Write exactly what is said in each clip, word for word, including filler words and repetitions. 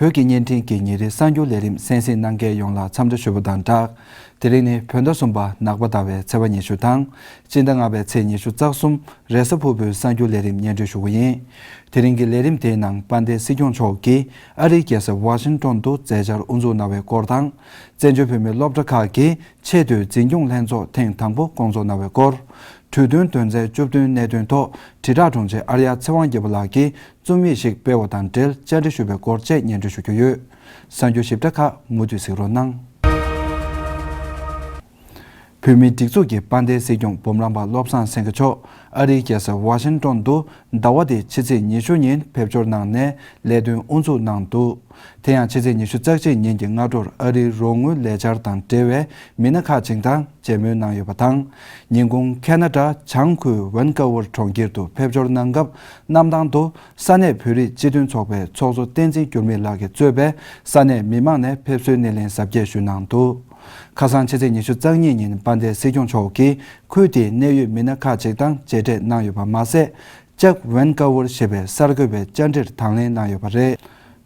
བོད་ཀྱི་བརྙན་འཕྲིན་གྱི་ཉིན་རེའི་གསར་འགྱུར་ལས་རིམ་གསན་གཟིགས་གནང་མཁན་ཡོངས་ལ་འཚམས་འདྲི་ཞུ་བ་དང་སྦྲགས། དེ་རིང་ནི་བོད་ཟླ་གསུམ་པ་ནག་པ་ཟླ་བའི་ཚེས་པ་ཉི་ཤུ་དང་། སྤྱི་ཟླ་ལྔ་པའི་ཚེས་ཉི་ཤུ་རྩ་གསུམ་རེས་གཟའ་ཕུར་བུའི་གསར་འགྱུར་ལས་རིམ་སྙན་སྒྲོན་ཞུ་གི་ཡིན། དེ་རིང་གི་ལས་རིམ་དེའི་ནང་དཔལ་ལྡན་སྲིད་སྐྱོང་མཆོག་གིས་ཨ་རིའི་རྒྱལ་ས་ཝ་ཤིང་ཏོན་དུ་མཛད་འཆར་དབུ་འཛུགས་གནང་བའི་སྐོར་དང་། བཙན་བྱོལ་བོད་མིའི་སློབ་གྲྭ་ཁག་གིས་ཆེས་མཐོའི་འཛིན་སྐྱོང་ལྷན་ཚོགས་ཐེངས་དང་པོ་བསྐོང་ཚོགས་གནང་བའི་སྐོར། གྲོས་མཐུན་དོན་ཚན་བཅུ་བདུན་གནད་དོན་ཐོག་དྲིལ་བསྒྲགས་དྲུང་ཆེ་ཨརྱ་ཚེ་དབང་རྒྱལ་པོ་ལགས་ཀྱིས་རྩོམ་ཡིག་ཞིག་སྤེལ་བ་དང་འབྲེལ་བཅར་འདྲི་ཞུས་པའི་སྐོར་བཅས་སྙན་སྒྲོན་ཞུ་རྒྱུ་ཡོད། གསར་འགྱུར་ཞིབ་ཕྲ་ཁག་མུ་མཐུད་གཟིགས་རོགས་གནང་། བོད་མིའི་སྒྲིག་འཛུགས་ཀྱི་དཔལ་ལྡན་སྲིད་སྐྱོང་འབུམ་རམས་པ་བློ་བཟང་སེང་གེ་མཆོག་ཨ་རིའི་རྒྱལ་ས་ཝ་ཤིང་ཏོན་དུ་ཟླ་བ་འདིའི་ཕྱི་ཚེས་ཉི་ཤུ་ཉིན་ཕེབས་འབྱོར་གནང་ནས་ལས་དོན་དབུ་འཛུགས་གནང་འདུག་དེ་ཡང་ཕྱི་ཚེས་ཉི་ཤུ་རྩ་གཅིག་ཉིན་གྱི་སྔ་དྲོར་ཨ་རིའི་རོགས་དངུལ་ལས་འཆར་དང་འབྲེལ་བའི་མི་སྣ་ཁག་ཅིག་དང་མཇལ་མོལ་གནང་ཡོད་པ་དང་། ཉིན་གུང་ཁེ་ན་ཌ་བྱང་ཁུལ་ཝན་ཀ་ཝར་གྲོང་ཁྱེར་དུ་ཕེབས་འབྱོར་གནང་སྐབས། གནམ་ཐང་དུ་ས་གནས་བོད་རིགས་སྤྱི་མཐུན་ཚོགས་པའི་ཚོགས་གཙོ་བསྟན་འཛིན་འགྱུར་མེད་ལགས་ཀྱིས་གཙོས་པའི་ས་གནས་མི་མང་ནས་ཕེབས་བསུའི་སྣེ་ལེན་གཟབ་རྒྱས་ཞུས་གནང་འདུག་ཁ་སང་ཕྱི་ཚེས་ཉི་ཤུ་རྩ་གཉིས་ཉིན་དཔལ་ལྡན་སྲིད་སྐྱོང་མཆོག་གིས་ཁུལ་དེའི་གནད་ཡོད་མི་སྣ་ཁག་ཅིག་དང་མཇལ་འཕྲད་གནང་ཡོད་པ་མ་ཟད། ལྕགས་ཝན་ཀ་ཝར་ཞེས་པའི་གསར་འགོད་པའི་བཅར་འདྲིར་དང་ལེན་གནང་ཡོད་པ་རེད།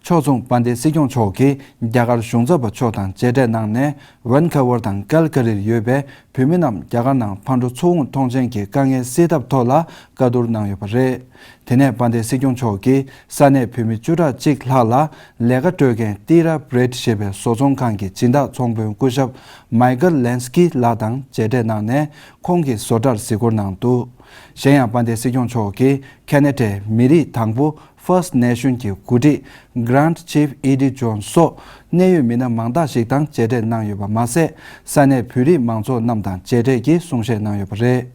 ཕྱོགས་མཚུངས་དཔལ་ལྡན་སྲིད་སྐྱོང་མཆོག་གིས་རྒྱ་གར་གཞུང་ཚབ་པ་མཆོག་དང་མཇལ་འཕྲད་གནང་ནས། ཝན་ཀ་ཝར་དང་ཀལ་ཀ་རིར་ཡོད་པའི་བོད་མི་རྣམས་རྒྱ་གར་ནང་ཕར་འགྲོ་ཚུར་འོང་མཐོང་ཆེན་གྱི་དཀའ་ངལ་སེལ་ཐབས་ཐོག་ལ་བཀའ་བསྡུར་གནང་ཡོད་པ་རེད། དེ་ནས་དཔལ་ལྡན་སྲིད་སྐྱོང་མཆོག་གིས་ས་གནས་བོད་མི་བཅུ་ཕྲག་གཅིག་ལྷག་ལ་ལས་ཀ་སྤྲོད་མཁན་ཏི་ར་བྷི་རེད་ཞེས་པའི་བཟོ་ཚོང་ཁང་གི་སྦྱིན་བདག་ཚོང་དཔོན་སྐུ་ཞབས་མའི་ཀལ་ལན་སི་ཀི་ལགས་དང་མཇལ་འཕྲད་གནང་ནས། ཁོང་གི་བཟོ་གྲྭར་གཟིགས་སྐོར་གནང་འདུག་གཞན་ཡང་། དཔལ་ལྡན་སྲིད་སྐྱོང་མཆོག་གིས་ཁེ་ན་ཌའི་མི་རིགས་དང་པོ་First Nation གྱི་འགོ་ཁྲིད་Grant Chief Eddie Jones སོགས་གནད་ཡོད་མི་སྣ་མང་དག་ཞིག་དང་མཇལ་འཕྲད་གནང་ཡོད་པ་མ་ཟད། ས་གནས་བོད་རིགས་མང་ཚོགས་རྣམས་དང་མཇལ་འཕྲད་ཀྱིས་གསུང་བཤད་གནང་ཡོད་པ་རེད།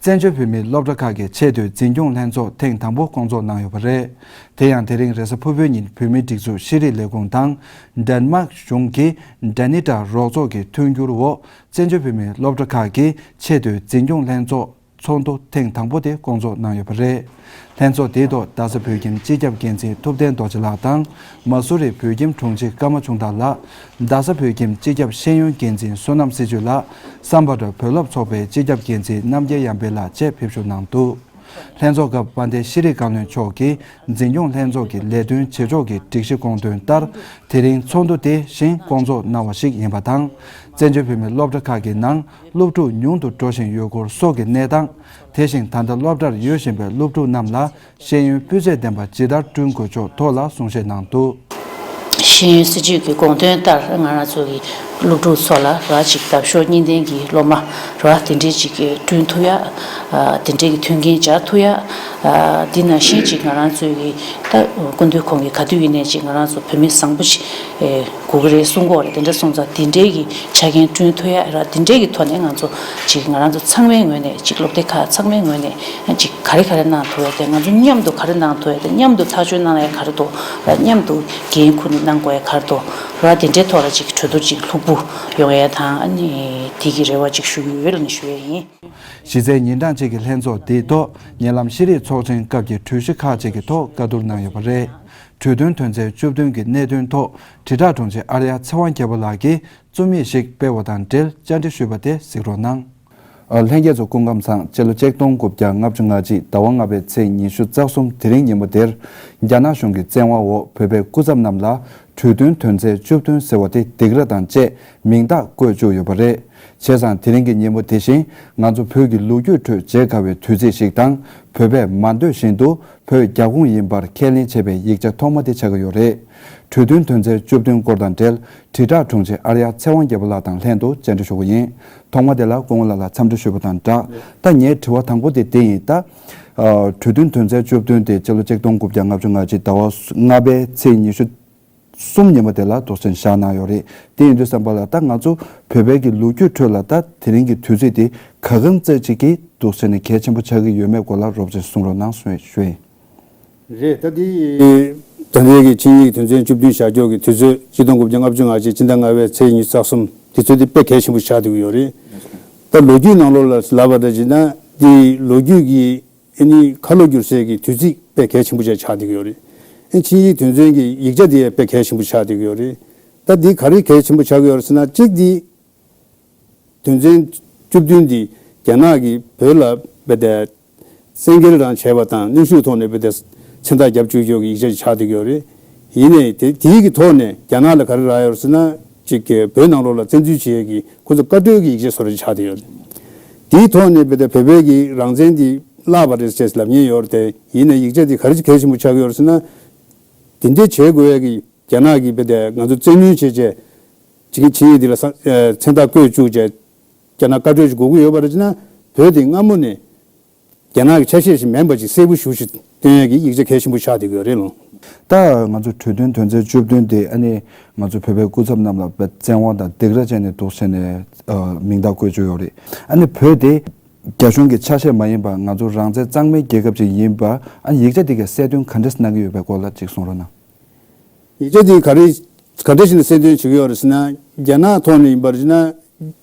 བཙན་བྱོལ་བོད་མིའི་སློབ་གྲྭ་ཁག་གི་ཆེས་མཐོའི་འཛིན་སྐྱོང་ལྷན་ཚོགས་ཐེངས་དང་པོ་བསྐོང་ཚོགས་གནང་ཡོད་པ་རེད། དེ་ཡང་དེ་རིང་རེས་གཟའ་ཕུར་བུའི་ཉིན་བོད་མིའི་སྒྲིག་འཛུགས་ཤེས་རིག་ལས་ཁུངས་དང་། ཌེན་མཱག་གཞུང་གི་ཌེ་ནི་ཏྲ་རོགས་ཚོགས་ཀྱི་མཐུན་འགྱུར་འོག་བཙན་བྱོལ་བོད་མིའི་སློབ་གྲྭ་ཁག་གི་ཆེས་མཐོའི་འཛིན་སྐྱོང་ལྷན་ཚོགས་ཚོགས་འདུ་ཐེངས་དང་པོ་དེ་བསྐོང་ཚོགས་གནང་ཡོད་པ་རེད། ལྷན་ཚོགས་དེའི་ཐོག་རྡ་ས་བོད་ཁྱིམ་སྤྱི་ཁྱབ་འགན་འཛིན་ཐུབ་བསྟན་རྡོ་རྗེ་ལགས་དང་། མ་སུ་རི་བོད་ཁྱིམ་དྲུང་ཆེ་ཀརྨ་ཆུང་བདག་ལགས། རྡ་ས་བོད་ཁྱིམ་སྤྱི་ཁྱབ་ཤེས་ཡོན་འགན་འཛིན་བསོད་ནམས་སྲིད་ཇུས་ལགས། སམ་བྷོ་ཊ་བོད་སློབ་ཚོགས་པའི་སྤྱི་ཁྱབ་འགན་འཛིན་རྣམ་རྒྱལ་ཡར་འཕེལ་ལགས་བཅས་ཕེབས་ཞུགས་གནང་འདུག་ལྷན་ཚོགས་སྐབས་དཔལ་ལྡན་ཤེས་རིག་བཀའ་བློན་མཆོག་གིས་འཛིན་སྐྱོང་ལྷན་ཚོགས་ཀྱི་ལས་དོན་བྱེད་ཕྱོགས་ཀྱི་སྒྲིག་གཞི་དགོངས་དོན་ལྟར། དེ་རིང་ཚོགས་འདུ་དེ་བཞིན་བསྐོང་ཚོགས་གནང་བ་ཞིག་ཡིན་པ་དང་། བཙན་བྱོལ་བོད་མིའི་སློབ་གྲྭ་ཁག་གི་ནང་སློབ་ཕྲུག་ཉུང་དུ་འགྲོ་བཞིན་ཡོད་སྐོར་སོགས་ཀྱི་གནས་སྟངས། དེ་བཞིན་ད་ལྟ་སློབ་གྲྭར་ཡོད་བཞིན་པའི་སློབ་ཕྲུག་རྣམས་ལ་ཤེས་ཡོན་སྤུས་ཚད་ལྡན་པ་ཇི་ལྟར་བསྐྲུན་དགོས་ཕྱོགས་ཐོག་ལ་གསུང་བཤད་གནང་འདུག་ཤེས་ཡོན་སྲིད་ཇུས་ཀྱི་དགོངས་དོན་ལྟར། ང་རང་ཚོ་གི་སློབ་ཕྲུག་ཚོ་ལ་ར་ཅིག་འདབ་གཤོག་གཉིས་ལྡན་གྱི་སློབ་མ་ར་དེ་འདྲའི་ཅིག་བསྐྲུན་ཐུབ་ཡ། ཨ་དེ་འདྲའི་གི་མཐུན་རྐྱེན་སྦྱར་ཐུབ་ཡ། ཨ་འདི་ནང་བཞིན་ཅིག་ང་རང་ཚོའི་གི་ད་སྐུ་མདུན་ཁོང་གི་ག་དུས་ཡིན་ནའི་ཅིག་ང་རང་ཚོ་བོད་མི་བཟང་པོ་ཅིག་ཨེ་དགོས་ཀྱི་རེད་གསུང་གི་ཡོད་རེད། དེ་འདྲ་སོང་ཙང་དེ་འདྲའི་གི་ཆ་རྐྱེན་བསྐྲུན་ཐུབ་ཡ་ར། དེ་འདྲའི་གི་ཐོག་ནས་ང་ཚོ་ཅིག་ང་རང་ཚོ་ཚང་མའི་ངོས་ནས་ཅིག་སློབ་སྡེ་ཁག་ཚང་མའི་ངོས་ནས་ཅིག་ག་རེ་ག་རེ་གནང་ཐུབ་ཡ་དེ། ང་ཚོ་མཉམ་དུ་ག་རེ་གནང་ཐུབ་ཡ་དེ། མཉམ་དུ་ཐག་གཅོད་གནང་ཡ་ག་རེ་འདུག་ར། མཉམ་དུ་འགན་ཁུར་ནས་གནང་དགོས་ཡ་ག་རེ་འདུག་ར། དེ་འདྲའི་ཐོག་ལ་ཅིག་གྲོས་བསྡུར་ཅིག་ལྷུག་པོ་ཡོང་ཡ་དང་། ཨ་ནི་དེ་གི་རེ་བ་ཅིག་ཞུ་གི་ཡོད་ལ་ནི་ཞུ་ཡ་ཡིན། གཞི་རྩའི་ཉིན་གྲངས་གཅིག་གི་ལྷན་ཚོགས་འདིའི་ཐོག་ཉེ་ལམ་ཤེས་རིག་ཚོགས་ཆེན་སྐབས་ཀྱི་གྲོས་གཞི་ཁག་ཅིག་གི་ཐོག་བཀའ་བསྡུར་གནང་ཡོད་པ་རེད། གྲོས་མཐུན་དོན་ཚན་བཅུ་བདུན་གྱི་གནད་དོན་ཐོག་དྲིལ་བསྒྲགས་དྲུང་ཆེ་ཨརྱ་ཚེ་དབང་རྒྱལ་པོ་ལགས་ཀྱིས་རྩོམ་ཡིག་ཞིག་སྤེལ་བ་དང་འབྲེལ་བཅར་འདྲི་ཞུས་པ་དེ་གཟིགས་རོགས་གནང་། ལྷན་རྒྱས་ཚོ་སྐུ་ཁམས་བཟང་། སྤྱི་ལོ་ཆིག་སྟོང་དགུ་བརྒྱ་ལྔ་བཅུ་ང་གཅིག་ཟླ་བ་ལྔ་པའི་ཚེས་ཉི་ཤུ་རྩ་གསུམ་དེ་རིང་ཉིན་མོ་དེར། རྒྱ་ནག་གཞུང་གི་བཙན་དབང་འོག་བོད་པའི་སྐུ་ཚབ་རྣམས་ལ། གྲོས་མཐུན་དོན་ཚན་བཅུ་བདུན་ཟེར་བ་དེ་སྡིགས་ར་དང་བཅས་མིང་རྟགས་བཀོད་བཅུག་ཡོད་པ་རེད། བྱས་ཙང་དེ་རིང་གི་ཉིན་མོ་དེ་བཞིན་ང་ཚོ་བོད་ཀྱི་ལོ་རྒྱུས་ཁྲོད་བརྗེད་དཀའ་བའི་དུས་ཚིགས་ཤིག་དང་། བོད་པས་མ་འདོད་བཞིན་དུ་བོད་རྒྱ་ཁོངས་ཡིན་པར་ཁས་ལེན་བྱས་པའི་ཡིག་ཆ་ཐོག་མ་དེ་ཆགས་ཀྱི་ཡོད་རེད། གྲོས་མཐུན་དོན་ཚན་བཅུ་བདུན་སྐོར་དང་འབྲེལ་དྲིལ་བསྒྲགས་དྲུང་ཆེ་ཨརྱ་ཚེ་དབང་རྒྱལ་པོ་ལགས་དང་ལྷན་དུ་བཅར་འདྲི་ཞུ་གི་ཡིན། ཐོག་མ་དེ་ལ་སྐུ་ངོ་ལགས་ལ་འཚམས་འདྲི་ཞུས་པ་དང་སྦྲགས། ད་ངའི་དྲི་བ་དང་པོ་དེ་འདི་ཡིན། ད་གྲོས་མཐུན་དོན་ཚན་བཅུ་བདུན་དེ་སྤྱི་ལོ་ཆིག་སྟོང་དགུ་བརྒྱ་ལྔ་བཅུ་ང་གཅིག་ཟླ་བ་ལྔ་པའི་ཚེས་ཉི་ཤུ་གསུམ་ཉིན་མོ་དེ་ལ་འདུག་སེ་བཞག་གནང་ཡོད་རེད། དེ་ཡིན་དུས་ཙམ་པ་ལ་ད་ང་ཚོ་བོད་པའི་གི་ལོ་རྒྱུས་ཁྲོད་ལ་ད་དེ་རིང་གི་དུས་ཚིགས་དེ་ག་གང་ཙམ་ཅིག་གིས་འདུག་སེ་ནས་གལ་ཆེན་པོ་ཆགས་ཀྱི་ཡོད་མེད་སྐོར་ལ་རོབ་ཙམ་གསུང་རོགས་གནང་ཞུ་ཞུ་ཡིན། རེད། ད་འདི་ད་ལྟའི་གི་ཆིངས་ཡིག་དོན་ཚན་བཅུ་བདུན་བཞག་ཕྱོགས་ཀྱི་དུས་ཚོད་ཆིག་སྟོང་དགུ་བརྒྱ་ལྔ་བཅུ་ང་གཅིག་སྤྱི་ཟླ་ལྔ་པའི་ཚེས་ཉི་ཤུ་རྩ་གསུམ་དུས་ཚོད་འདི་དཔེ་གལ་ཆེན་པོ་ཆགས་བསྡད་ཀྱི་ཡོད་རེད། ད་ལོ་རྒྱུས་ནང་ལོགས་ལ་ལབ་པ་འདྲ་བྱས་ན་འདི་ལོ་རྒྱུས་ཀྱི་ཨ་ནི་ཁ་ལོ་བསྒྱུར་སའི་གི་དུས་ཚིགས་དཔེ་གལ་ཆེན་པོ་ཆགས་ཆགས་བསྡད་ཀྱི་ཡོད་རེད། ཨ་ནི་ཆིངས་ཡིག་དོན་ཚན་གྱི་ཡིག་ཆ་དེ་ཡང་དཔེ་གལ་ཆེན་པོ་ཆགས་བསྡད་ཀྱི་ཡོད་རེད། ད་འདི་ག་རེ་གལ་ཆེན་པོ་ཆགས་ཀྱི་ཡོད་རེད་ཟེར་ན། གཅིག་འདི་དོན་ཚན་བཅུ་བདུན་འདི་རྒྱ་ནག་གིས་བོད་ལ་བེད་དེ་བཙན་འགེལ་རང་བྱས་པ་དང་གནོན་ཤུགས་ཐོག་ནས་བེད་དེ་མཚན་རྟགས་བརྒྱབ་བཅུག་ཆོག་གི་ཡིག་ཆ་ཞིག་ཆགས་བསྡད་ཀྱི་ཡོད་རེད། ཡིན་ནའི་དེ་དེའི་གི་ཐོག་ནས་རྒྱ་ནག་ལ་ག་རེ་རག་ཡོད་ཟེར་ན། གཅིག་གི་བོད་ནང་ལོགས་ལ་བཙན་འཛུལ་བྱེད་ཡས་ཀྱི་ཁོ་ཚོ་བཀའ་འཁྲོལ་གྱི་ཡིག་ཆ་བཟོ་འདྲ་ཆགས་བསྡད་ཡོད། དེའི་ཐོག་ནས་བོད་དེ་བོད་པའི་གི་རང་བཙན་དེ་བརླག་པ་རེད་ཅེས་ལབ་མཁན་ཡོད་རེད་དེ། ཡིན་ནའི་ཡིག་ཆ་དེ་ག་རེ་གལ་ཆེན་པོ་ཆགས་ཀྱི་ཡོད་རེད་ཟེར་ན། དེ་འདྲ་བྱེད་དགོས་ཡས་ཀྱི་རྒྱ་ནག་གིས་བོད་དེ་ང་ཚོ་བཙན་གནོན་བྱས་བྱས་ཅིག་གི་ཆིངས་ཡིག་འདི་ལ་ས་ཨ་མཚན་རྟགས་བཀོད་བཅུག་བྱས་རྒྱ་ནག་བཀའ་འཁྲོལ་ཞིག་དགོས་ཀྱི་ཡོད་པ་རེད་ཅེ་ན། བོད་དེ་སྔ་མོ་ནས་རྒྱ་ནག་གི་ཆ་ཤས་ཤིག་མིན་པ་ཅིག་གསལ་པོ་ཞེ་པོ་ཞིག་སྟོན་ཡས་ཀྱི་ཡིག་ཆ་གལ་ཆེན་པོ་ཆགས་བསྡད་ཀྱི་ཡོད་རེད་ལོ། ད་ང་ཚོ་གྲོས་མཐུན་དོན་ཚན་བཅུ་བདུན་དེ་ཨ་ནི་ང་ཚོ་བོད་པའི་སྐུ་ཚབ་རྣམས་ལ་བཙན་དབང་དང་སྡིགས་ར་བྱས་ནས་འདུག་བྱས་ནས་ཨ་མིང་རྟགས་བཀོད་བཅུག་ཡོད་རེད། ཨ་ནི་བོད་དེ་རྒྱ་གཞུང་གི་ཆ་ཤས་མ་ཡིན་པར་ང་ཚོ་རང་བཙན་གཙང་མའི་རྒྱལ་ཁབ་ཅིག་ཡིན་པ། ཨ་ནི་ཡིག་ཆ་དེ་གས་གསལ་སྟོན་ག་འདྲས་གནང་གི་ཡོད་པའི་སྐོར་ལ་ཅིག་གསུང་རོགས་གནང་། ཡིག་ཆ་དེ་ག་རེ་ག་འདྲ་ཞིག་ནས་གསལ་སྟོན་བྱེད་ཀྱི་ཡོད་རེད་ཟེར་ན། རྒྱ་ནག་ཐོག་ནས་ཡིན་པར་བྱས་ན། ཨ་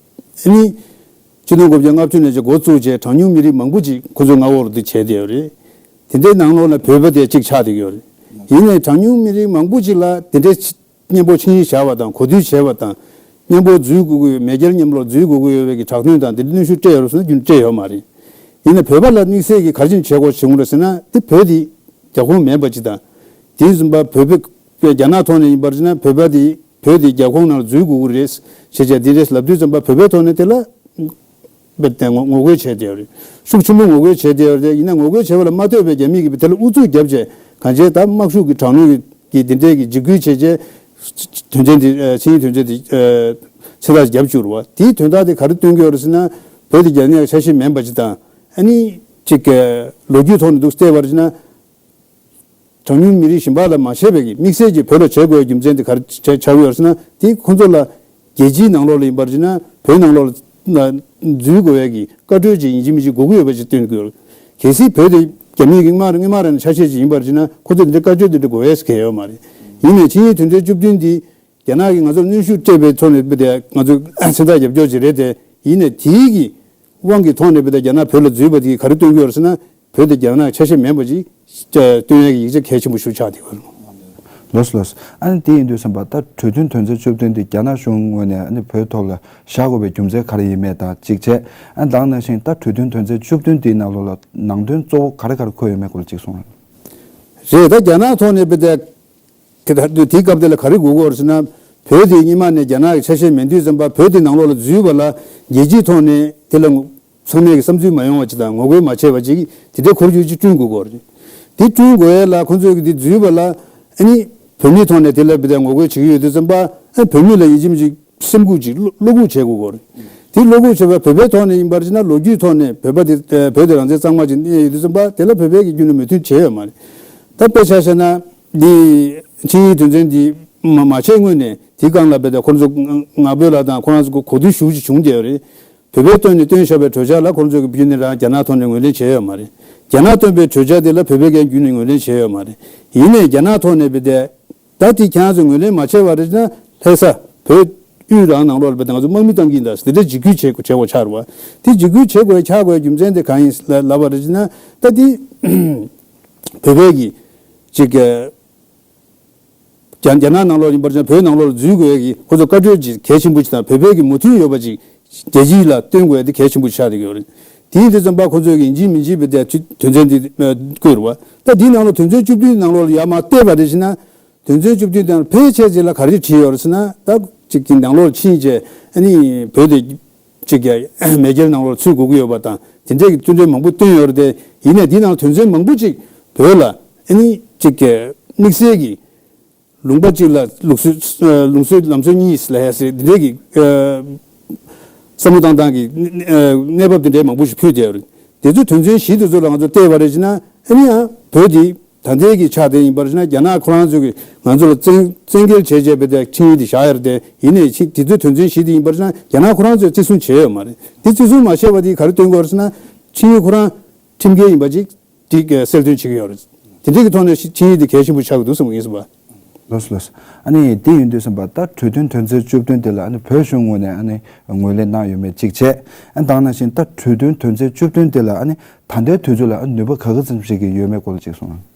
ནི་ཆིག་སྟོང་དགུ་བརྒྱ་ལྔ་བཅུ་ནས་ཅིག་འགོ་བཙུགས་བྱས་གྲངས་ཉུང་མི་རིགས་མང་པོ་ཅིག་ཁོ་ཚོའི་མངའ་འོག་ལ་དེ་བྱས་བསྡད་ཡོད་རེད། དེ་འདྲའི་ནང་ལོགས་ལ་བོད་པ་དེ་གཅིག་ཆགས་བསྡད་ཀྱི་ཡོད་རེད། ཡིན་ནའི་གྲངས་ཉུང་མི་རིགས་མང་པོ་ཅིག་ལ་དེ་འདྲའི་མཉམ་པོ་ཆིངས་ཡིག་བཞག་པ་དང་གོ་བསྡུར་བྱས་པ་དང་། མཉམ་པོ་འཛུལ་དགོས་ཀྱི་ཡོད། མེས་རྒྱལ་མཉམ་ལོག་འཛུལ་དགོས་ཀྱི་ཡོད་པའི་གི་དྲག་གནོན་དང་དེ་འདྲ་གནོན་ཤུགས་སྤྲད་ཡོད་རེད་ཟེར་ན་རྒྱུན་སྤྲད་ཡོད་མ་རེད། ཡིན་ནའི་བོད་པ་ལ་དམིགས་བསལ་གྱི་ག་རེ་བྱས་དགོས་བྱུང་རེད་ཟེར་ན། དེ་བོད་དེ་རྒྱ་ཁོངས་མེད་པ་ཅིག་དང་། དེ་བཞིན་པ་བོད་པའི་རྒྱ་ནག་ཐོག་ནས་ཡིན་པར་བྱས་ན་བོད་པ་དེ་བོད་དེ་རྒྱ་ཁོངས་ནང་ལ་འཛུལ་དགོས་ཀྱི་རེད་ཟེར་བྱས་དེ་རེད་ལབ་དུས་ཙམ་པ་བོད་པའི་ཐོག་ནས་དེ་ལ་རྦད་དེ་ངོ་ངོ་རྒོལ་བྱས་བསྡད་ཡོད་རེད། ཤུགས་ཆེན་པོ་ངོ་རྒོལ་བྱས་བསྡད་ཡོད་རེད། ཡིན་ན་ངོ་རྒོལ་བྱས་པ་ལ་མ་ལྟོས་པའི་རྒྱ་མི་གིས་དེ་ལ་ཨུ་ཚུགས་བརྒྱབ་བྱས་གང་བྱས་ད་དམག་ཤུགས་ཀྱི་དྲག་གནོན་གྱི་དེ་འདྲའི་གི་འཇིགས་སྐུལ་བྱས་བྱས་དོན་ཚན་དེ་ཨ་ཆིངས་ཡིག་དོན་ཚན་དེ་ཨ་མཚན་རྟགས་རྒྱབ་བཅུག་རེད་བ། དེའི་དོན་དག་དེ་ག་རེ་སྟོན་གྱི་ཡོད་རེད་ཟེར་ན། བོད་དེ་རྒྱ་ནག་ཆ་ཤས་མིན་པ་ཅིག་དང་། ཨ་ནི་ཅིག་གི་ལོ་རྒྱུས་ཐོག་ནས་འདུག་བལྟས་པར་བྱས་ན། གྲངས་ཉུང་མི་རིགས་གཞན་པ་ལ་མ་བྱས་པའི་གི་དམིགས་བསལ་གྱི་བོད་ལ་བྱེད་དགོས་རྒྱུ་མཚན་དེ་ག་རེ་ཆགས་ཆགས་ཡོད་ཟེར་ན། དེ་ཁོང་ཚོ་ལ་རྒྱལ་སྤྱིའི་ནང་ལོགས་ལ་ཡིན་པར་བྱས་ན་བོད་ནང་ལོགས་ལ་འཛུལ་དགོས་ཡས་ཀྱི་བཀའ་འཁྲོལ་ཅིག་ཡིན་གཅིག་མིན་གཅིག་དགོས་ཀྱི་ཡོད་པ་ཅིག་སྟོན་དགོས། གལ་སྲིད་བོད་དེ་རྒྱ་མིའི་གི་སྔ་མ་སྔ་མ་རང་ཆ་ཤས་ཅིག་ཡིན་པར་བྱས་ན་ཁོ་ཚོ་དེ་འདྲའི་བཀའ་འཁྲོལ་དེ་འདྲ་དགོས་ཡས་གལ་ཡོད་མ་རེད། ཡིན་ནའི་ཆིངས་ཡིག་དོན་ཚན་བཅུ་བདུན་འདི་རྒྱ་ནག་གིས་ང་ཚོར་གནོན་ཤུགས་སྤྲད་པའི་ཐོག་ནས་བུ་དེ་ང་ཚོས་མཚན་རྟགས་རྒྱབ་སྐྱོར་ཅིག་རེད་དེ། ཡིན་ནའི་དེའི་གི་དབང་གི་ཐོག་ནས་བུ་དེ་རྒྱ་ནག་བོད་ལ་འཛུལ་བ་དེ་ག་རེ་སྟོན་གྱི་ཡོད་རེད་ཟེར་ན། བོད་དེ་རྒྱ་ནག་ཆ་ཤས་མིན་པ་ཅིག་སྟོན་ཡས་ཀྱི་ཡིག་ཆ་གལ་ཆེན་པོ་ཞིག་ཆགས་བསྡད་ཡོད་རེད། ལགས་སོ་ལགས་སོ། ཨ་ནི་དེ་ཡིན་དུས་ཙམ་པ་ད་གྲོས་མཐུན་དོན་ཚན་བཅུ་བདུན་དེ་རྒྱ་ནག་གཞུང་ངོས་ནས་ཨ་ནི་བོད་ཐོག་ལ་བཞག་དགོས་པའི་རྒྱུ་མཚན་ག་རེ་ཡིན་མིན་དང་གཅིག་བྱས། ཨ་ནི་དེ་ནང་བཞིན་ད་གྲོས་མཐུན་དོན་ཚན་བཅུ་བདུན་དེའི་ནང་ལོགས་ལ་ནང་དོན་གཙོ་བོ་ག་རེ་ག་རེ་འཁོད་ཡོད་མེད་སྐོར་ལ་གཅིག་གསུངས་རོགས། རེད། ད་རྒྱ་ནག་ཐོག་ནས་བུ་དེ་དེ་ལྟར་དུས་དེའི་སྐབས་དེ་ལ་ག་རེ་དགོས་ཀྱི་ཡོད་རེད་ཟེར་ན། བོད་དེ་སྔོན་མ་ནས་རྒྱ་ནག་གི་ཆ་ཤས་མིན་དུས་ཙམ་པ་བོད་དེ་ནང་ལོགས་ལ་འཛུལ་བ་ལ་རྒྱལ་སྤྱིའི་ཐོག་ནས་དེ་ལ་ཚང་མས་ཀྱི་བསམ་ཚུལ་མ་ཡོང་བ་ཅིག་དང་ངོ་རྒོལ་མ་བྱས་པ་ཅིག་དེ་འདྲའི་ཁོར་ཡུག་ཅིག་བསྐྲུན་དགོས་ཀྱི་ཡོད་རེད། དེ་བསྐྲུན་དགོས་ཡས་ལ་ཁོང་ཚོས་ཀྱི་དེ་འཛུལ་བ་ལ་ཨ་ནི་བོད་མིའི་ཐོག་ནས་དེ་ལ་བུ་དེ་ངོ་རྒོལ་བྱེད་ཀྱི་ཡོད་དུས་ཙམ་པ། ཨ་བོད་མི་ལ་ཡིན་གཅིག་མིན་གཅིག་སེམས་ཁུར་ཅིག་བློ་བློ་ཁུག་བྱེད་དགོས་ཀྱི་ཡོད་རེད། དེ་བློ་ཁུག་བྱེད་པ་བོད་པའི་ཐོག་ནས་ཡིན་པར་བྱས་ན་ལོ་རྒྱུས་ཐོག་ནས་བོད་པ་དེ་ཨ་བོད་དེ་རང་བཙན་གཙང་མ་ཅིག་གནས་ཡོད་དུས་ཙམ་པ་དེ་ལ་བོད་པའི་གི་རྒྱུན་ནས་མོས་མཐུན་བྱས་ཡོད་མ་རེད། ད་དཔེ་ཆ་བཞག་ན་འདི་ཆིངས་ཡིག་དོན་ཚན་འདི་མ་མ་བྱས་སྔོན་ནས་དེའི་སྒང་ལ་བོད་དེ་ཁོང་ཚོ་ང་བོད་ལ་དང་ཁོ་རང་ཚོ་གོ་བསྡུར་ཞུ་ཞིག་བྱུང་བསྡད་ཡོད་རེད། བོད་པའི་དོན་ནས་བཏོན་བཞག་པའི་གྲོས་འཆར་ལ་ཁོང་ཚོས་ཀྱི་བརྒྱུད་ནས་རང་རྒྱ་ནག་ཐོག་ནས་ངོས་ལེན་བྱས་ཡོད་མ་རེད། རྒྱ་ནག་བཏོན་པའི་གྲོས་འཆར་དེ་ལ་བོད་པའི་སྒང་བརྒྱུད་ནས་ངོས་ལེན་བྱས་ཡོད་མ་རེད། ཡིན་ནའི་རྒྱ་ནག་ཐོག་ནས་བུ་དེ་ད་དེ་ཁྱེད་རང་ཚོས་ངོས་ལེན་མ་བྱས་པ་རེད་ན་ལྷ་ས་བོད་དབུས་རང་ནང་ལོགས་ལ་བུ་དེ་ང་ཚོ་དམག་མི་བཏང་གི་ཡིན་ད་ཟེར་དེ་འདྲ་འཇིགས་སྐུལ་བྱེད་བྱེད་དགོས་ཆགས་རེད་བ། དེ་འཇིགས་སྐུལ་བྱེད་དགོས་ཆགས་དགོས་རྒྱུ་མཚན་དེ་གང་ཡིན་ལབ་པ་རེད་ན། ད་དེ་བོད་པའི་གི་ཅིག་གི་རྒྱ་རྒྱ་ནག་ནང་ལོགས་ཡིན་པར་བྱས་ན་བོད་ནང་ལོགས་ལ་འཛུལ་དགོས་ཡས་ཀྱི་ཁོ་ཚོ་བཀའ་འཁྲོལ་ཅིག་གལ་ཆེན་པོ་ཅིག་དང་བོད་པའི་གི་མོས་མཐུན་ཡོད་པ་ཅིག་རྒྱལ་སྤྱི་ལ་སྟོན་དགོས་ཡས་དེ་གལ་ཆེན་པོ་ཆགས་བསྡད་ཡོད་རེད། དེ་ཡིན་དུས་ཙམ་པ་ཁོ་ཚོས་ཀྱི་ཡིན་གཅིག་མིན་གཅིག་བོད་དེ་དོན་ཚན་འདི་བཀོད་རེད་བ། ད་འདིའི་ནང་ལོགས་དོན་ཚན་བཅུ་བདུན་ནང་ལོགས་ལ་ཡར་མར་བལྟས་པ་རེད་ཟེར་ན། དོན་ཚན་བཅུ་བདུན་དང་ཕལ་ཆེར་ཅིག་ལ་ག་རེ་བྲིས་ཡོད་རེད་ཟེར་ན། ད་ཅིག་གི་ནང་ལོགས་ཕྱིན་བྱས་ཨ་ནི་བོད་དེ་ཅིག་གི་མེས་རྒྱལ་ནང་ལོགས་ཚུད་དགོས་ཀྱི་ཡོད་པ་དང་དེ་འདྲས་ཀྱི་བསྟུན་གྲོས་མང་པོ་བཏོན་ཡོད་རེད་དེ། ཡིན་ནའི་འདི་ནང་དོན་ཚན་མང་པོ་ཅིག་བོད་ལ་ཨ་ནི་ཅིག་གི་དམིགས་བསལ་གྱི་ལུང་པ་གཅིག་ལ་ལུགས་སྲོལ་ལུགས་སྲོལ་ལམ་སྲོལ་གཉིས་ལ་ཡ་ཟེར་འདི་འདྲས་ཀྱི་བསམ་བློ་བཏང་སྟངས་ཀྱི་གནས་བབ་དེ་འདྲས་མང་པོ་ཞིག་ཕུལ་བསྡད་ཡོད་རེད། དེ་ཚོ་དོན་ཚན་བཞི་དེ་ཚོ་ལ་ང་ཚོ་བལྟས་པ་རེད་ཅེ་ན། ཨ་ནི་ཡང་བོད་འདི་ད་ལྟའི་གི་ཆ་དེ་ཡིན་པར་ན་རྒྱ་ནག་ཁོ་རང་ཚོས་ཀྱི་ང་ཚོ་ལ་བཙན་བཙན་འགེལ་བྱས་བྱས་པའི་དེ་ཆིངས་ཡིག་དེ་བཞག་ཡོད་རེད་དེ། ཡིན་ནའི་ཆིངས་དེ་ཚོའི་དོན་ཚན་བཞི་དེ་ཡིན་པར་ན་རྒྱ་ནག་ཁོ་རང་ཚོས་བརྩི་སྲུང་བྱས་ཡོད་མ་རེད། དེ་བརྩི་སྲུང་མ་བྱས་པ་དེ་ག་རེ་སྟོན་གྱི་ཡོད་རེད་ཟེར་ན། ཆིངས་ཡིག་ཁོ་རང་ཁྲིམས་འགལ་ཡིན་པ་ཅིག་དེ་གསལ་སྟོན་བྱེད་ཀྱི་ཡོད་རེད། དེ་འདྲའི་གི་ཐོག་ནས་ཆིངས་ཡིག་དེ་གལ་ཆེན་པོ་ཆགས་ཀྱི་འདུག་བསམ་གྱི་ཡིན་ཟེར་བ། ལགས་སོ་ལགས་སོ། ཨ་ནི་དེ་ཡིན་དུས་ཙམ་པ་ད་གྲོས་མཐུན་དོན་ཚན་བཅུ་བདུན་དེ་ལ་ཨ་ནི་བོད་གཞུང་ངོས་ནས་ཨ་ནི་ངོས་ལེན་གནང་ཡོད་མེད་གཅིག་བྱས། ཨ་ནི་དེ་ནང་བཞིན་ད་གྲོས་མཐུན་དོན་ཚན་བཅུ་བདུན་དེ་ལ་ཨ་ནི་ད་ལྟའི་དུས་ཚོད་ལ་ཨ་ནི་ནུས་པ་ག་ག་ཙམ་ཞིག་གི་ཡོད་མེད་སྐོར་ལ་ཅིག་གསུངས་ན།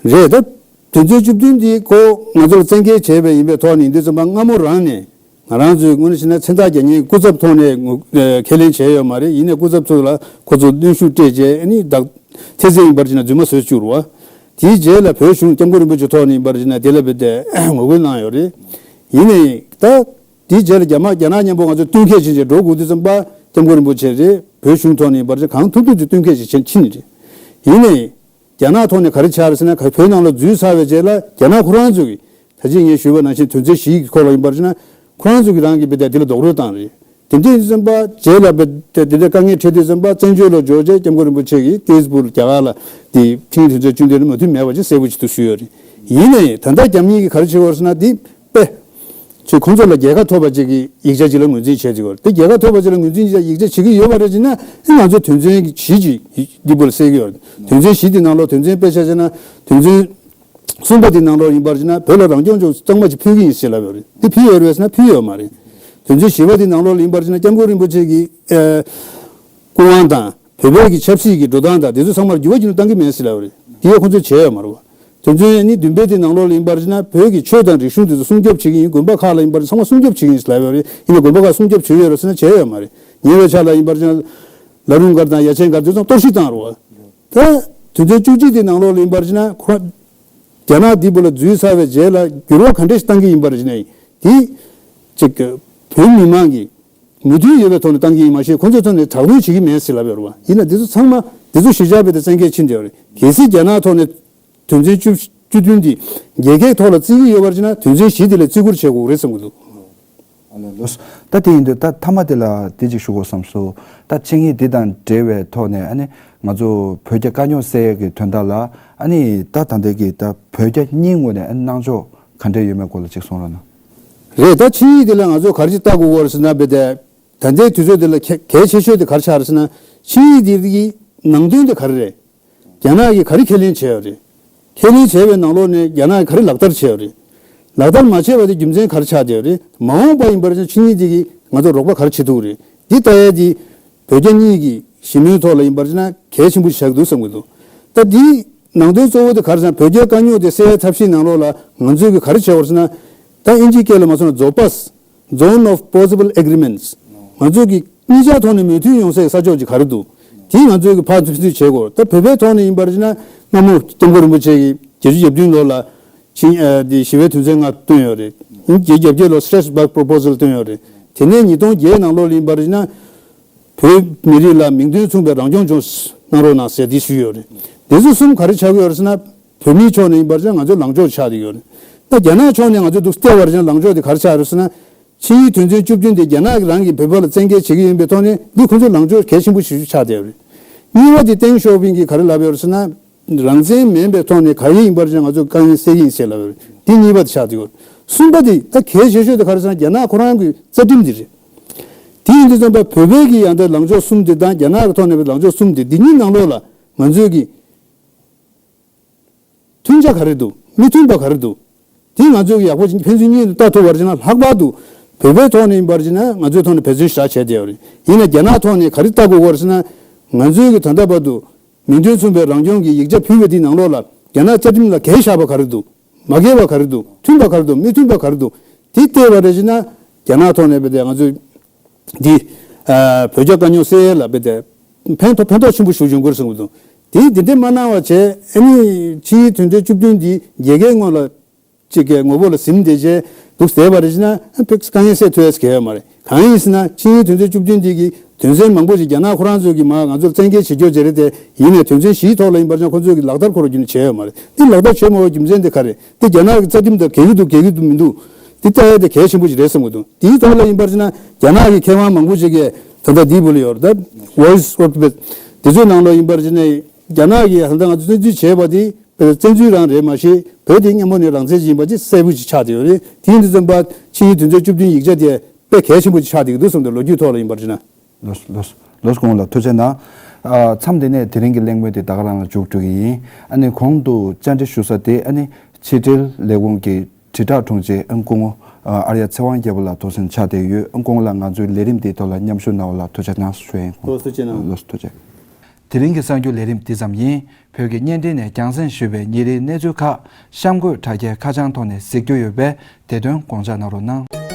རེད། ད་དོན་ཚན་བཅུ་བདུན་འདི་ཁོ་ང་ཚོར་བཙན་འགེལ་བྱས་པ་ཡིན་པའི་ཐོག་ནས་ཡིན་དུས་ཙམ་པ་སྔ་མོ་རང་ནས་ང་རང་ཚོའི་ངོས་ནས་བྱས་ན་མཚན་རྟགས་རྒྱག་མཁན་སྐུ་ཚབ་ཐོག་ནས་ངོ་ཨ་ཁས་ལེན་བྱས་ཡོད་མ་རེད། ཡིན་ནའི་སྐུ་ཚབ་ཚོ་ལ་ཁོ་ཚོ་གནོན་ཤུགས་སྤྲད་བྱས་ཨ་ནི་བདག་ཐེ་ཚེ་ཡིན་པར་བྱས་ན་རྫུན་མ་བཟོས་བཅུག་རེད་བ། དེའི་རྗེས་ལ་བོད་གཞུང་སྐྱབས་མགོན་རིན་པོ་ཆེ་ཐོག་ནས་ཡིན་པར་བྱས་ན་དེ་ལ་བོད་དེ་ངོ་རྒོལ་གནང་ཡོད་རེད། ཡིན་ནའི་ད་དེའི་རྗེས་ལ་རྒྱ་དམག་རྒྱ་ནག་མཉམ་པོ་ང་ཚོ་བསྟུན་མཁས་ཕྱིན་བྱས་འགྲོ་དགོས་དུས་ཙམ་པ་སྐྱབས་མགོན་རིན་པོ་ཆེ་རེད་བོད་གཞུང་ཐོག་ནས་ཡིན་པར་བྱས་ན་གང་ཐུབ་ཐུབ་ཀྱིས་བསྟུན་མཁས་ཤིག་ཕྱིན་ཕྱིན་ནི་རེད། ཡིན་ནའི་རྒྱ་ནག་ཐོག་ནས་ག་རེ་ཆགས་རེད་ཟེར་ན་བོད་ནང་ལ་འཛུལ་ཚར་བའི་རྗེས་ལ་རྒྱ་ནག་ཁོ་རང་ཚོ་གིས་ད་ཅི་ངས་ཞུས་པ་ནང་བཞིན་དོན་ཚན་བཞི་གི་སྐོར་ལ་ཡིན་པར་བྱས་ན་ཁོ་རང་ཚོ་གིས་རང་གི་བོད་དེ་འདི་ལ་རྡོག་རོལ་བཏང་རེད། དེ་འདྲ་ཡིན་ཙམ་པ་རྗེས་ལ་བོད་དེ་འདི་འདྲ་དཀའ་ངལ་འཕྲད་དུས་ཙམ་པ་བཙན་བྱོལ་ལ་འབྱོར་རྗེས་སྐྱབས་མགོན་རིན་པོ་ཆེ་གིས་ཏེས་པུར་རྒྱ་གར་ལ་དེ་ཆིངས་ཡིག་དོན་ཚན་བཅུ་བདུན་ནི་མུ་མཐུད་མེད་པ་ཅིག་གསལ་པོ་ཅིག་ཏུ་ཞུས་ཡོད་རེད། ཡིན་ནའི་ད་ལྟ་རྒྱ་མིས་གིས་ག་རེ་བྱེད་ཀྱི་ཡོད་རེད་ཟེར་ན་དེ་དཔེ། ཚོས་ཁོང་ཚོ་ལ་རྒྱལ་ཁ་ཐོབ་པ་ཅིག་གི་ཡིག་ཆ་ཅིག་ལ་ངོས་འཛིན་བྱས་ཅིག་ཡོད་རེད། དེ་རྒྱལ་ཁ་ཐོབ་པ་ཅིག་ལ་ངོས་འཛིན་བྱས་ཡིག་ཆ་བྱེད་ཀྱི་ཡོད་པ་རེད་ཅེ་ན་ཨེ་ང་ཚོ་དོན་ཚན་བཞི་ཅིག་འདི་པོ་ལ་གསལ་གྱི་ཡོད་རེད། དོན་ཚན་བཞི་དེ་ནང་ལོགས་དོན་ཚན་དཔེ་ཆ་བྱས་ན་དོན་ཚན་གསུམ་པ་དེ་ནང་ལོགས་ཡིན་པར་བྱས་ན་བོད་ལ་རང་སྐྱོང་ལྗོངས་གཙང་མ་ཅིག་ཕུལ་གྱི་ཡིན་ཞེས་ལབ་ཡོད་རེད། དེ་ཕུལ་ཡོད་རེད་ཟེར་ན་ཕུལ་ཡོད་མ་རེད། དོན་ཚན་བཞི་པ་དེ་ནང་ལོགས་ལ་ཡིན་པར་བྱས་ན་སྐྱབས་མགོན་རིན་པོ་ཆེ་གི་ཨེ་སྐུ་དབང་དང་བོད་པའི་གི་ཆབ་སྲིད་ཀྱི་འགྲོ་སྟངས་དང་དེ་ཚོ་ཚང་མར་འགྱུར་བ་ཅིག་བཏང་གི་མེད་ཟེར་ལབ་ཡོད་རེད། དེ་ཡང་ཁོང་ཚོས་བྱས་ཡོད་མ་རེད་བ། དོན་ཚན་ནི་བདུན་པའི་དེ་ནང་ལོགས་ལ་ཡིན་པར་བྱས་ན་བོད་ཀྱི་ཆོས་དང་རིག་གཞུང་དེ་ཚོ་སྲུང་སྐྱོབ་བྱེད་ཀྱི་ཡིན། དགོན་པ་ཁག་ལ་ཡིན་པར་ཚང་མ་སྲུང་སྐྱོབ་བྱེད་ཀྱི་ཡིན་ཟེར་ལབ་ཡོད་རེད། ཡིན་ནའི་དགོན་པ་ཁག་སྲུང་སྐྱོབ་བྱས་ཡོད་རེད་ཟེར་ན་བྱས་ཡོད་མ་རེད། ཉེ་བའི་ཆར་ལ་ཡིན་པར་བྱས་ན་ལ་རུང་སྒར་དང་ཡ་ཆེན་སྒར་དེ་ཚོ་གཏོར་བཤིག་བཏང་རེད་བ། ད་དོན་ཚན་བཅུ་གཅིག་དེ་ནང་ལོགས་ལ་ཡིན་པར་བྱས་ན་ཁོ་རྒྱ་ནག་འདི་བོད་ལ་འཛུལ་ཚར་བའི་རྗེས་ལ་འགྱུར་བ་ག་འདྲས་ཤིག་བཏང་གི་ཡིན་པར་བྱས་ན་དེ་ཅིག་བོད་མི་མང་གི་མོས་མཐུན་ཡོད་པའི་ཐོག་ནས་བཏང་གི་ཡིན་མ་ཤེས་ཁོ་ཚོའི་ཐོག་ནས་དྲག་གནོན་བྱེད་ཀྱི་མེད་ཟེར་ལབ་ཡོད་རེད་བ། ཡིན་ན་འདི་ཚོ་ཚང་མ་འདི་ཚོ་གཞིར་བཞག་བྱས་ཏེ་བཙན་འགེལ་ཕྱིན་བསྡད་ཡོད་རེད། གལ་སྲིད་རྒྱ་ནག་ཐོག་ནས་དོན་ཚན་བཅུ་བཅུ་བདུན་འདི་རྒྱལ་ཁའི་ཐོག་ལ་བརྩི་གི་ཡོད་པར་བྱས་ན་དོན་ཚན་བཞི་འདི་ལ་བརྩི་བཀུར་བྱེད་དགོས་རེད་བསམ་གྱི་འདུག་ཨ་ལས་ལོས། ད་དེ་ཡིན་དུས་ད་མཐའ་མ་དེ་ལ་དེ་ཅིག་ཞུ་དགོས་བསམ་སོང་། ད་ཆིངས་ཡིག་འདི་དང་འབྲེལ་བའི་ཐོག་ནས་ཨ་ནི་ང་ཚོ་བོད་རྒྱ་དཀའ་རྙོག་སེལ་ཡས་ཀྱི་དོན་དག་ལ་ཨ་ནི་ད་ད་ལྟའི་གི་ད་བོད་རྒྱ་གཉིས་ངོས་ནས་ཨ་ནི་གནང་ཕྱོགས་ག་འདྲས་ཡོད་མེད་སྐོར་ལ་ཅིག་གསུང་རོགས་གནང་། རེད། ད་ཆིངས་ཡིག་འདི་ལ་ང་ཚོ་ག་རེ་ཅིག་ལྟ་དགོས་ཀྱི་ཡོད་རེད་ཟེར་ན་བས་ཏེ། ད་ལྟའི་དུས་ཚོད་འདི་ལ་གལ་གལ་ཆེ་ཤོས་དེ་ག་རེ་ཆགས་རེད་ཟེར་ན་ཆིངས་ཡིག་འདི་གི་ནང་དོན་དེ་ག་རེ་རེད། རྒྱ་ནག་གིས་ག་རེ་ཁས་ལེན་བྱས་ཡོད་རེད། ཁས་ལེན་བྱས་པའི་ནང་ལོགས་ནས་རྒྱ་ནག་གིས་ག་རེ་ལག་བསྟར་བྱས་ཡོད་རེད། ལག་བསྟར་མ་བྱས་པ་དེ་རྒྱུ་མཚན་ག་རེ་ཆགས་བསྡད་ཡོད་རེད། མ་འོངས་པ་ཡིན་པར་ཆིངས་ཡིག་འདི་གིས་ང་ཚོ་རོགས་པ་ག་རེ་བྱེད་ཐུབ་ཀྱི་རེད། འདི་ལྟ་ཡས་འདི་བོད་རྒྱ་གཉིས་ཀྱི་ཞི་མོལ་ཐོག་ལ་ཡིན་པར་བྱས་ན་གལ་ཆེན་པོ་ཞིག་ཆགས་ཀྱི་འདུག་བསམ་གྱི་འདུག་ད་འདིའི་ནང་དོན་གཙོ་བོ་དེ་ག་རེ་ཟེར་ན་བོད་རྒྱའི་དཀའ་རྙོག་དེ་སེལ་ཡས་ཐབས་ཤེས་ནང་ལོགས་ལ་ང་ཚོས་གི་ག་རེ་བྱས་པ་རེད་ཟེར་ན། ད་ཨིན་ཇིའི་སྐད་ལ་མ་སོང་ན་ཛོ་པཱས། Zone of Possible Agreements། ང་ཚོས་གི་གཉིས་ཆ་ཐོག་ནས་མོས་མཐུན་ཡོང་སའི་ས་ཕྱོགས་ཅིག་ག་རེ་འདུག་དེ་ང་ཚོས་གི་ཕར་ཚུད་ཚུད་བྱེད་དགོས། ད་བོད་པའི་ཐོག་ནས་ཡིན་པར་བྱས་ན་སྔ་མོ་སྐྱབས་མགོན་རིན་པོ་ཆེ་གིས་བརྒྱད་ཅུ་གྱ་བདུན་ལོ་ལ་ཆིངས་ཨ་དེ་ཞི་བའི་དོན་ཚན་ལྔ་བཏོན་ཡོད་རེད། ཉིས་བརྒྱ་གྱ་བརྒྱད་ལོ་Strassburg Proposal་བཏོན་ཡོད་རེད། དེ་ནས་ཉིས་སྟོང་བརྒྱད་ནང་ལོགས་ལ་ཡིན་པར་བྱས་ན། བོད་མི་རིགས་ལ་མིང་དོན་མཚུངས་པའི་རང་སྐྱོང་ལྗོངས་གནང་རོགས་གནང་ཟེར་འདི་ཞུས་ཡོད་རེད། འདི་ཚོ་གསུམ་ག་རེ་ཆགས་ཀྱི་ཡོད་རེད་ཟེར་ན། བོད་མིའི་ཕྱོགས་ནས་ཡིན་པར་བྱས་ན་ང་ཚོ་ལངས་ཕྱོགས་ཆགས་བསྡད་ཡོད་རེད། ད་རྒྱ་ནག་ཕྱོགས་ནས་ང་ཚོ་འདུག་བལྟས་པར་བྱས་ན་ལངས་ཕྱོགས་དེ་ག་རེ་ཆགས་རེད་ཟེར་ན། ཆིངས་ཡིག་དོན་ཚན་བཅུ་བདུན་དེ་རྒྱ་ནག་གིས་རང་གི་བོད་པ་ལ་བཙན་འགེལ་བྱེད་ཀྱི་ཡིན་པའི་ཐོག་ནས་འདི་ཁོ་ཚོ་ལངས་ཕྱོགས་གལ་ཆེན་པོ་ཞིག་ཆགས་བསྡད་ཡོད་རེད། གཉིས་པ་དེ་ཏེང་ཞའོ་ཕིང་གིས་ག་རེ་ལབ་ཡོད་རེད་ཟེར་ན། རང་བཙན་མིན་པའི་ཐོག་ནས་ག་རེ་ཡིན་པར་བྱས་ན་ང་ཚོ་དཀའ་ངལ་སེལ་གྱི་ཡིན་ཞེས་ལབ་ཡོད་རེད། དེ་གཉིས་པ་དེ་ཆགས་བསྡད་ཡོད་རེད། གསུམ་པ་དེ་ད་གལ་ཆེ་ཤོས་དེ་ག་རེ་ཟེར་ན་རྒྱ་ནག་ཁོ་རང་གི་རྩ་ཁྲིམས་དེ་རེད། དེ་ཡིན་དུས་ཙམ་པ་བོད་པའི་གི་ཡང་ད་ལངས་ཕྱོགས་གསུམ་དེ་དང་རྒྱ་ནག་གི་ཐོག་ནས་པའི་ལངས་ཕྱོགས་གསུམ་དེ་འདི་གཉིས་ནང་ལོགས་ལ་ང་ཚོས་ཀྱི་མཐུན་ཆ་ག་རེ་འདུག་མི་མཐུན་པ་ག་རེ་འདུག་དེ་ང་ཚོས་ཀྱི་ཡག་པོ་ཕན་ཚུན་གཉིས་ལ་ལྟ་ཐུབ་པར་བྱས་ན་ལྷག་པར་དུ་བོད་པའི་ཐོག་ནས་ཡིན་པར་བྱས་ན་ང་ཚོའི་ཐོག་ནས་འབད་བརྩོན་ཞེ་དྲག་བྱས་བསྡད་ཡོད་རེད། ཡིན་ན་རྒྱ་ནག་ཐོག་ནས་ག་རེ་ལྟ་དགོས་པར་ཟེར་ན་ང་ཚོས་ཀྱི་ད་ལྟ་བར་དུ་མིང་དོན་མཚུངས་པའི་རང་སྐྱོང་གི་ཡིག་ཆ་ཕུལ་བའི་དེའི་ནང་ལོགས་ལ་རྒྱ་ནག་རྩ་ཁྲིམས་ལ་གལ་བཞག་པ་ག་རེ་འདུག་མ་འགལ་བ་ག་རེ་འདུག་མཐུན་པ་ག་རེ་འདུག་མི་མཐུན་པ་ག་རེ་འདུག་དེ་བལྟས་པ་རེད་ཅེ་ན་རྒྱ་ནག་ཐོག་ནས་བལྟས་ཏེ་ང་ཚོས་འདི་ཨ་བོད་རྒྱ་དཀའ་རྙོག་སེལ་ཡས་ལ་བལྟས་ཏེ་ཕན་ཐོགས་ཕན་ཐོགས་ཆེན་པོ་ཞིག་འབྱུང་གི་རེད་བསམ་གྱི་འདུག་དེ་འདི་འདྲས་མ་གནང་བ་བྱས་ཨ་ནི་ཕྱིའི་དོན་ཚན་བཅུ་བདུན་འདི་རྒྱལ་ཁའི་ངོས་ལ་གཅིག་གི་ངོ་བོ་ལ་ཟིན་བསྡད་བྱས་འདུག་བསྡད་པ་རེད་ཅེ་ན་ཨ་ཕེག་དཀའ་ངལ་སེལ་ཐུབ་ཡས་གལ་ཡོད་མ་རེད། གང་ཡིན་ཟེར་ན་ཕྱིའི་དོན་ཚན་བཅུ་བདུན་འདི་གི་དོན་ཚན་མང་པོ་ཞིག་རྒྱ་ནག་ཁོ་རང་ཚོས་ཀྱི་མ་ང་ཚོར་བཙན་འགེལ་བྱེད་རྒྱུ་བྱེད་རེད་དེ་ཡིན་ནའི་དོན་ཚན་བཞིའི་ཐོག་ལ་ཡིན་པར་ཀྱང་ཁོ་ཚོས་ཀྱི་ལག་བསྟར་ཁོ་རང་རྒྱུན་ནས་བྱས་ཡོད་མ་རེད། འདི་ལག་བསྟར་བྱེད་མ་དགོས་རྒྱུ་མཚན་དེ་ག་རེད། དེ་རྒྱ་ནག་གི་རྩ་ཁྲིམས་དང་འགལ་གྱི་འདུག་འགལ་གྱི་འདུག་མི་འདུག་འདི་ལྟ་ཡས་དེ་གལ་ཆེན་པོ་ཞིག་རེད་བསམ་གྱི་འདུག་དེའི་ཐོག་ལ་ཡིན་པར་ཅེ་ན་རྒྱ་ནག་གི་མཁས་དབང་མང་པོ་ཞིག་གིས་ད་ལྟ་འདིའི་བུ་ལ་ཡོད་རེད་ད་Voice of Tibet་དེ་ཚོའི་ནང་ལ་ཡིན་པར་ཅེ་ན་རྒྱ་ནག་གིས་ད་ལྟ་ང་ཚོ་བཙན་འཛུལ་བྱས་པ་དེ་བཙན་འཛུལ་རང་རེད་མ་གཞི་བོད་དེ་སྔ་མོ་ནས་རང་བཙན་ཅིག་ཡིན་པ་ཅིག་གསལ་པོ་ཅིག་ཆགས་བསྡད་ཡོད་རེད། དེ་ཡིན་དུས་ཙམ་པ་ཕྱིའི་དོན་ཚན་བཅུ་བདུན་ཡིག་ཆ་དེ་དཔེ་གལ་ཆེན་པོ་ཅིག་ཆགས་བསྡད་ཀྱི་འདུག་བསམ་འདུག་ལོ་རྒྱུས་ཐོག་ལ་ཡིན་པར་ཅེ་ན། ལོས་ལོས་ལོས་དགོངས་ལ་ཐུགས་རྗེ་གནང་། ཨ་མཚམས་འདི་ནས་དེ་རིང་གི་གླེང་མོལ་འདི་ད་ག་རང་ལ་མཇུག་སྒྲིལ་གྱི་ཡིན། ཨ་ནི་གོང་དུ་བཅར་འདྲི་ཞུ་ས་དེ་ཨ་ནི་ཕྱི་དྲིལ་ལས་ཁུངས་ཀྱི་དྲིལ་བསྒྲགས་དྲུང་ཆེ་ཨ་སྐུ་ངོ་ཨ་ཨརྱ་ཚེ་དབང་རྒྱལ་པོ་ལགས་ཐུགས་སེམས་ཆགས་བསྡད་ཡོད། ཨ་སྐུ་ངོ་ལགས་ང་ཚོའི་ལས་རིམ་འདིའི་ཐོག་ལ་མཉམ་ཞུགས་གནང་བ་ལ་ཐུགས་རྗེ་གནང་ཞུ་ཡ་ཡིན། ལོས་ཐུགས་རྗེ་གནང་། ལོས་ཐུགས་རྗེ། དེ་རིང་གི་གསར་འགྱུར་ལས་རིམ་འདི་ཙམ་ཡིན། བོད་ཀྱི་བརྙན་འཕྲིན་ནས་རྒྱང་སྲིང་ཞུས་པའི་ཉིན་རེའི་གནས་ཚུལ་ཁག་གཤམ་འཁོད་དྲ་རྒྱའི་ཁ་བྱང་ཐོག་ནས་གཟིགས་རྒྱུ་ཡོད་པས་དེ་དོན་དགོངས་འཇགས་གནང་རོགས་གནང་།